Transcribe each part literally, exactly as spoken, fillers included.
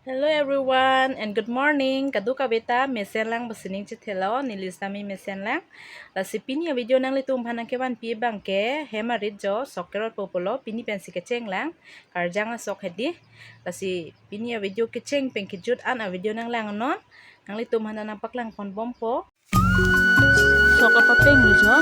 Hello everyone and good morning. Kadokave ta mesen lang, basining chithelo, neli sitame mesen lang. Lasi pini a-video nanglitum aphan nangkevanpi abang ke hem arit jo, sok kerotpo pulo, pini pensi kecheng lang, karjang asok hedi. Lasi pini a-video kecheng pen kejut an a-video nanglangnon, nanglitum aphan nangpaklang ponbompo. Sok kapapeng lo jo.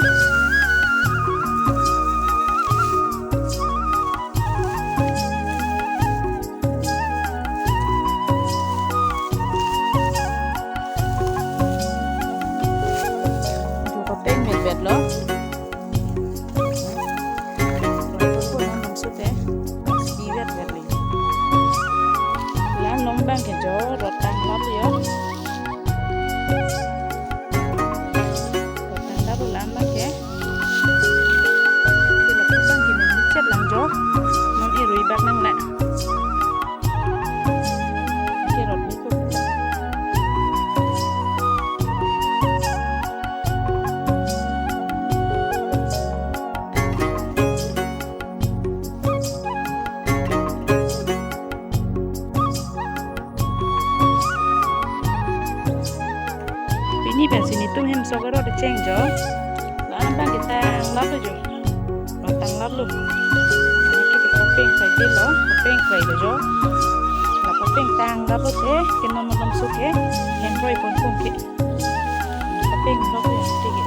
Sok kapapeng metvet lo. Rot ponpo nang namsute. Ski vet vet li. La-an along abang ke jo rot tanglap lo jo. Rot tanglap lo la-an abang ke. Ke lapu abang ke nang michet lang jo. Non irui bak nang la. Ke rot ponpo. Pini pensi netum hem sok kerot cheng jo. La-an abang ke tanglap lo jo. Rot tanglap lo. Anke kapapeng sai dilo, kapapeng sai lo jo. La kapapeng tanglap lote, ke non malom sok ke hem roi ponpo ke. Kapapeng lo ke, tiki.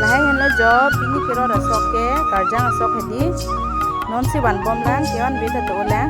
Lahai henlo jo, pini kerot asok ke, karjang asok hedi. Nonsi vanbom lang, kevan beta to lang.